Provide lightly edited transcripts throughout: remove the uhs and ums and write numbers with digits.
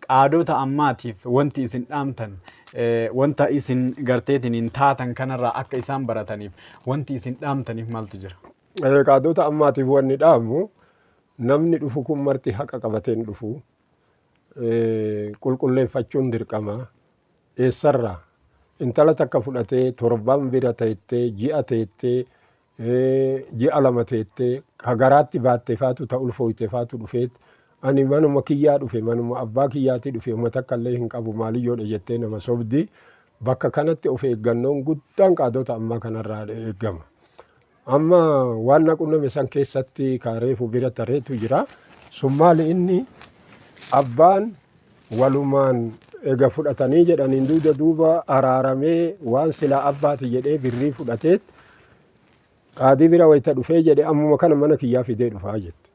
Qaadota ammaatiif wanti isin dhaamtan, wanta isin garteetiin taatan kanarraa akka isaan barataniif wanti isin dhaamtaniif maaltu jira? Qaadota ammaatiif wanni dhaamu, namni dhufu kun marti haqa qabateen dhufu, qulqulleeffachuun dirqama. Eessarraa intala takka fudhatee torban bira teettee, ji'a teettee, ji'a 2 teettee, ka garaatti baatte faatu, ta ulfooyte faatu dhufeet, ani manuma kiyyaa dhufe, manuma abbaa kiyyaati dhufe, uma takka illee hin qabu, maaliyyoodha jettee nama sobdi. Bakka kanatti of eeggannoon guddaan qaadota ammaa kanarraa eeggama. Amma waan na qunname san keessatti ka reefu bira tareetu jira. Sun maali? Inni abbaan walumaan ega fudhatanii jedhaniin duuda duuba araaramee, waan silaa abbaati jedhee birrii fudhateet, qaadii bira wayita dhufee jedhe, ammuma kana mana kiyyaa fidee dhufaa jette.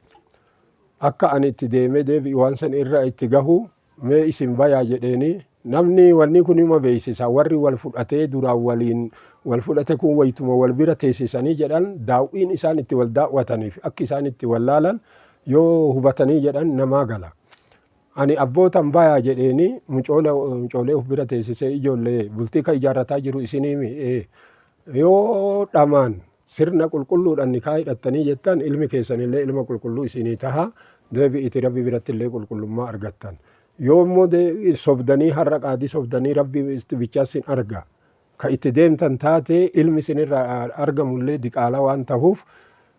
Akka ani itti deemee deebi'u waan san irra itti gahu mee isin bayaa jedheeni. Namni wanni kun hima beeksisa, warri wal fudhatee duraan waliin wal fudhate kun wayituma wal bira teessisanii jedhan, daawwiin isaan itti wal daawwataniif akki isaan itti wal laalan yoo hubatanii jedhan namaa gala. Ani abbootan bayaa jedheeni, mucoolee of bira teessisee, ijoollee, bultii kan ijaarrataa jiru isiniimi, yoo dhamaan sirna qulqulluudhaan nikaa hidhattanii jettan, ilmi keessanillee ilma qulqulluu isinii taha, deebi'iti rabbi biratti illee qulqullummaa argattan. Yoo immoo sobdanii, har'a qaadii sobdanii, rabbi bichaa sin arga, ka itti deemtan taate, ilmi isinirraa argamullee diqaalaa waan tahuuf,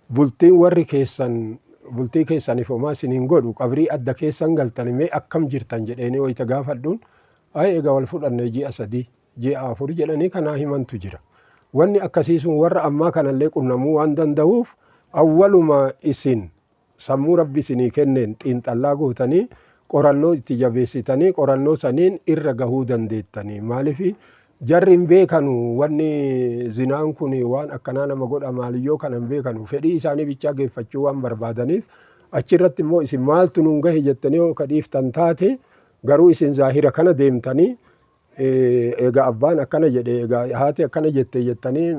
bultiin warri keessan bultii keessaniif homaa isiniin godhu, qabrii adda keessan galtan. Mee akkam jirtan jedheeni wayita gaafadhuun, ay, egaa wal fudhannee ji'a 3, ji'a 4 jedhanii kanaa himantu jira. Wanni akkasii sun warra ammaa kanallee qunnamuu waan danda'uuf, awwaluma isin sammuu rabbi isinii kenneen xiinxallaa gootanii, qorannoo itti jabeessitanii, qorannoo saniin irra gahuu dandeettanii. Maaliif jarri hin beekanu, wanni zinaan kun waan akkanaa nama godha maaliyyoo kana hin beekanu, fedhii isaanii bichaa geeffachuu waan barbaadaniif. Achirratti immoo isin maaltu nuun gahe jettanii yoo ka dhiiftan taate, garuu isin zaahira kana deemtanii, egaa abbaan akkana jedhe, egaa haati akkana jette jettanii,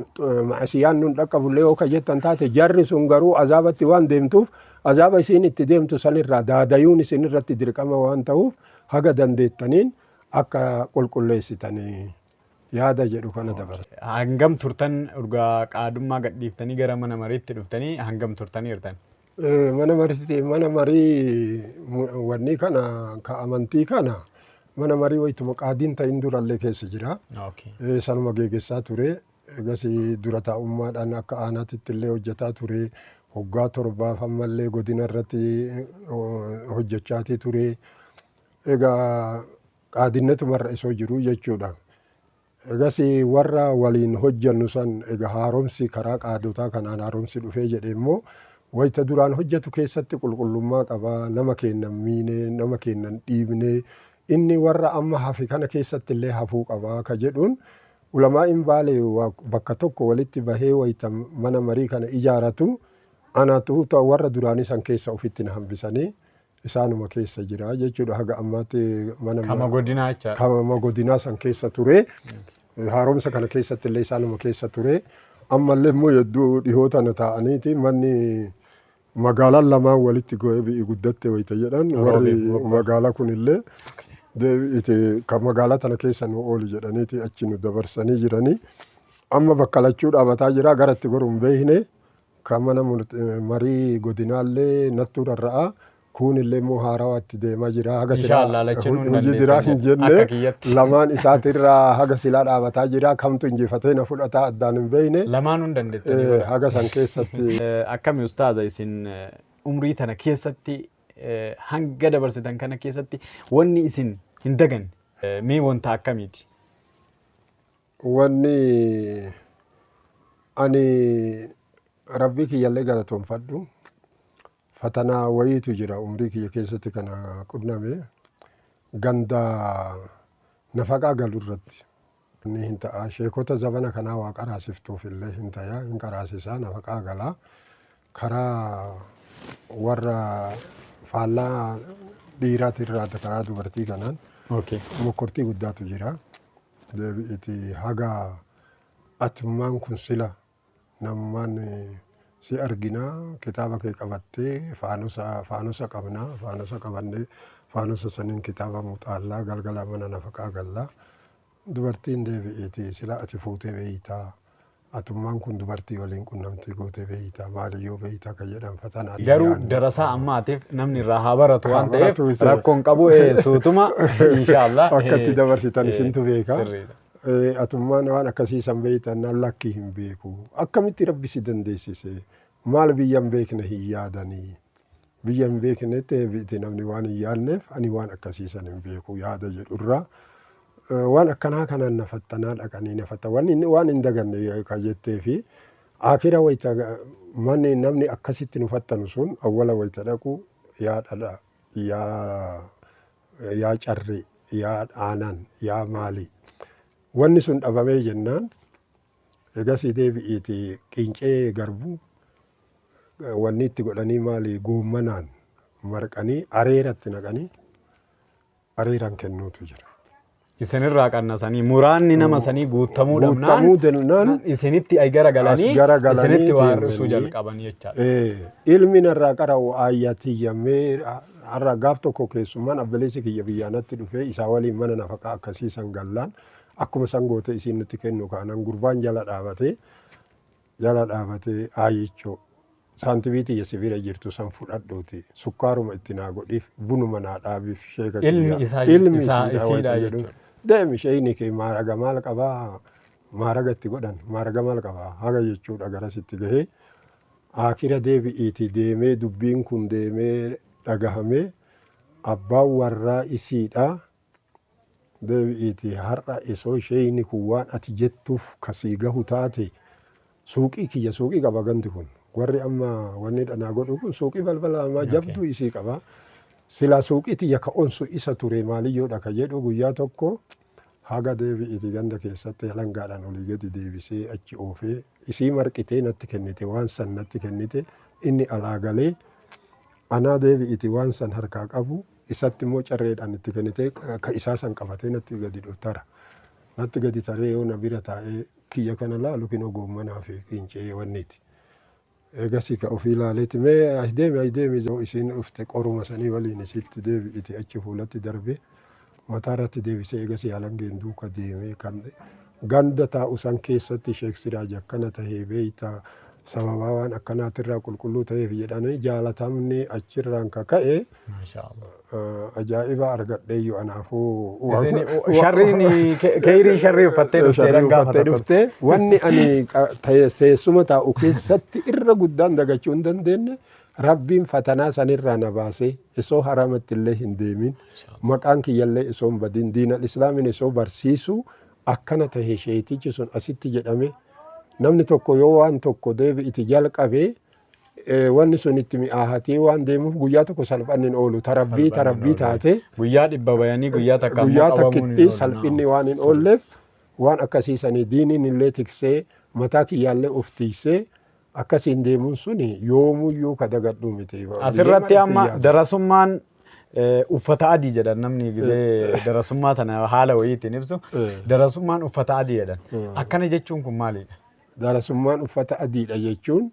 ma'asiyaan nun dhaqqabullee yoo ka jettan taate, jarri sun garuu azaabatti waan deemtuuf, azaaba isiin itti deemtu sanirraa daadayuun isin irratti dirqama waan ta'uuf, haga dandeettaniin akka qulqulleessitanii yaada jedhu kana dabarsa. Hangam turtan urgaa qaadummaa gadhiiftanii gara mana mariitti dhuftanii, hangam turtaniirtan? Mana mariitti, mana marii wanni kana ka amantii kana, mana marii wayituma qaadiin ta'in durallee keessa jira. Sanuma geegessaa ture. Egas dura taa'ummaadhaan akka aanaatitti illee hojjetaa ture. Waggaa 7f ammallee godina irratti hojjechaatii ture. Egaa qaadinnatumarra isoo jiru jechuudha. Egas warra waliin hojjennu san, egaa haaromsi karaa qaadotaa kanaan haaromsi dhufee jedhe immoo, wayita duraan hojjetu keessatti qulqullummaa qaba, nama keennan miine, nama keennan dhiibne, inni warra amma hafe kana keessatti illee hafuu qaba ka jedhuun, ulamaa'iin Baalee bakka tokko walitti bahee wayita mana marii kana ijaaratu, anatu warra duraanii san keessa ofitti na hambisanii isaanuma keessa jira jechuudha haga ammaatti mana Kama godinaa jechaadha. Kama godinaa san keessa ture. Haaromsa kana keessatti illee isaanuma keessa ture. Ammallee immoo hedduu dhihoo tana taa'aniiti, manni magaalaan lamaan walitti bi'i guddatte wayita jedhan, warri Roobeef Bobbaa. Magaalaa kunillee deebi'ite kan magaalaa tana keessa nu ooli jedhaniiti achi nu dabarsanii jiranii. Amma bakka lachuu dhaabataa jira, gara itti goru hin beekne. Kan mana marii godinaallee nattuu rarra'a. Kuunillee immoo haarawaa itti deemaa jira. Haga silaa Inshaallah lachinuu hin hojii diraa hin dandeettan jedha. jenne Akka kiyyatti. Lamaan isaatirraa haga silaa dhaabataa jira. Kamtu injifatee na fudhataa addaan hin beekne. Lamaanuu hin dandeettanii godha. Haga san keessatti. Akkami ustaaza, isin umrii tana keessatti, hanga dabarsitan kana keessatti, wanni isin hin daganne mee wanta akkamiiti? Wanni ani rabbii kiyyallee galatoonfadhu, fatanaa wayiitu jira umrii kiyya keessatti kana qunname, ganda nafaqaa galu irratti ni hin ta'a. Sheekota zabana kanaa waa qaraasiftuuf illee hin taya, hin qaraasisaa nafaqaa galaa, karaa warra faallaa dhiiraatirraa karaa dubartii kanaan mokkortii guddaatu jira. Deebi'iti haga atummaan kun sila namummaan si argina, kitaaba kee qabattee, faanosa qabna, faanosa qabannee Faanusa saniin kitaaba muxaallaa galgala mana nafaqaa gallaa. Dubartiin deebi'iiti sila ati fuutee beeytaa, atummaan kun dubartii waliin qunnamtii gootee beeytaa, maaliyyoo beeytaa kan jedhan fatanaa. Garuu darasaa ammaatiif namni irraa haa baratu waan Haa ta'eef baratu isa. Rakkoon qabu suutuma inshaallah. Akka itti dabarsitan isintu beeka. Sirriidha. Atummaan waan akkasii san beeytan naan lakkii hin beeku. Akkamitti Rabbi si dandeessise? Maal biyya hin beekne hin yaadanii? Biyya hin beeknetti deebi'ti namni waan hin yaadneef ani waan akkasii san hin beeku yaada jedhurraa. Waan akkanaa kanaan na fattanaa dhaqanii na fatta. Wanni inni waan hin daganne kan jettee fi akira wayita manni namni akkasitti nu fattanu sun awwala wayita dhaqu yaa dhadhaa, yaa carree, yaa aanan, yaa maalii. Wanni sun dhabamee jennaan egasii deebi'iiti qincee garbuu wanni itti godhanii maali goommanaan marqanii areeratti naqanii areeraan kennuutu jira. Isinirraa qannasanii muraanni nama sanii guutamuu dhabnaan Guutamuu dhabnaan isinitti ay garagalanii as garagalanii isinitti waa hir'isuu deemanii. Jalqaban jechaadha. Ilmi narraa qara'u aayyatiyya mee har'a gaaf tokko keessummaan abbaleessi kiyya biyyaanatti dhufee isaa waliin mana nafaqaa akkasii san gallaan akkuma san goote isiin nutti kennu kaanan gurbaan jala dhaabatee aayyichoo saantimii tiyya si bira jirtu san fudhadhuuti sukkaaruma itti naa godhiif, bunuma naa dhaabiif sheeka Ilmi kiyya. ilmi isiidha isiidha wayita jedhuun. jechuudha. Deemi, sheeyni kee maaraga maal qabaa, maaraga itti godhan, maaraga maal qabaa haga jechuudha garasitti gahee akira deebi'iiti deemee dubbiin kun deemee dhagahamee abbaan warraa isiidha deebi'iiti har'a isoo sheeyni kun waan ati jettuuf kasii gahu taate suuqii kiyya, suuqii qaba ganti kun, warri amma wanni dhanaa godhu kun suuqii balbala lamaa jabduu isii qaba, silaa suuqii tiyya ka onsu isa ture maaliyyoodha ka jedhu guyyaa tokko haga deebi'iiti ganda keessatti halangaadhaan olii gadi deebisee achi oofee isii marqitee natti kennite, waan san natti kennite. Inni alaa galee anaa deebi'iiti waan san harkaa qabu isatti immoo carreedhaan itti kennite, ka isaa san qabatee natti gadi tara, natti gadi taree yoo na bira taa'ee kiyya kana laalu kinoo goommanaa fi qincee wanniiti. Eegasii ka ofii ilaaleeti mee as deemi, as deemi, yoo isiin dhufte qoruma sanii waliin isitti deebi'iti achi fuulatti darbe mataa irratti deebisee eegasii halangeen duuka deemee kan ganda taa'u san keessatti Sheek Siraaj akkana tahee beeyta, sababaa waan akkanaatirraa qulqulluu ta'eef jedhanii jaalatamni achirraan kaka'e. Maashaallah. Ajaa'iba argadheeyyu anaafuu. Isin sharriin keeyriin sharrii uffattee dhuftee Sharrii gaafa uffattee tokko. dhuftee wanni ani teessuma taa'u keessatti irra guddaan dagachuu hin dandeenye Rabbiin fatanaa sanirraa na baasee isoo haramatti illee hin deemin, maqaan kiyyallee isoo hin badin, diinal islaamin isoo barsiisu akkana tahe sheetichi sun asitti jedhame. Namni tokko yoo waan tokko deebi'iti jalqabee wanni sun itti mi'aahatee waan deemuuf guyyaa tokko salphanni hin oolu, tarabbii tarabbii taate. Guyyaa 100 bayanii guyyaa takka ammoo Guyyaa qabamuun hin takkitti oolu. Salphinni waan hin oolleef waan akkasiisanii diiniin illee tiksee mataa kiyyaallee of tiksee akkasiin deemuun suni yoomuyyuu ka dagadhuu miti. Asirratti amma darasummaan uffata adii jedhan, namni gisee darasummaa tana haala wayiitiin ibsu darasummaan uffata adii jedhan. Akkana jechuun kun maalidha? Darasummaan uffata adiidha jechuun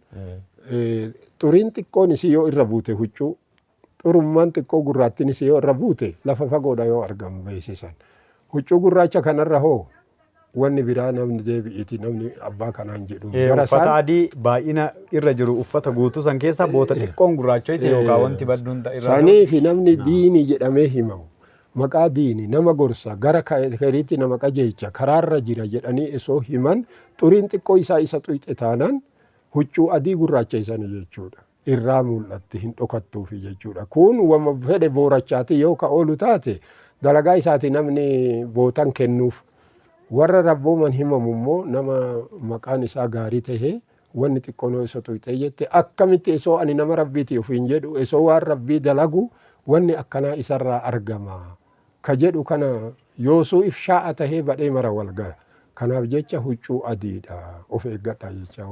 xuriin xiqqoon isii yoo irra buute, huccuu xurummaan xiqqoo gurraattiin isii yoo irra buute lafa fagoodha yoo argamu beeksisan. Huccuu gurraacha kanarra hoo wanni biraa namni deebi'iiti namni abbaa kanaan jedhu. Uffata adii baay'ina irra jiru uffata guutuu san keessa boota xiqqoon gurraachoyti yookaan wanti badduun irra Sanii fi namni diinii jedhamee himamu maqaa diini nama gorsa, gara kariitti nama qajeelcha, karaarra jira jedhanii osoo himan xuriin xiqqoo isaa isa xuyxe taanaan huccuu adii gurraacha isanii jechuudha. Irraa mul'atti hin dhokattuufi jechuudha. Kun wama fedhe boorachaati yoo ka oolu taate dalagaa isaati namni bootan kennuuf. Warra rabbooman himamu immoo nama maqaan isaa gaarii tahee wanni xiqqoonoo isa xuyxee jette akkamitti osoo ani nama rabbiiti ofiin jedhu osoo waan rabbii dalagu wanni akkanaa isarraa argama ka jedhu kana yoosuu ifshaa'a tahee badhee mara wal gaya. Kanaaf jecha huccuu adiidha of eeggadha jecha.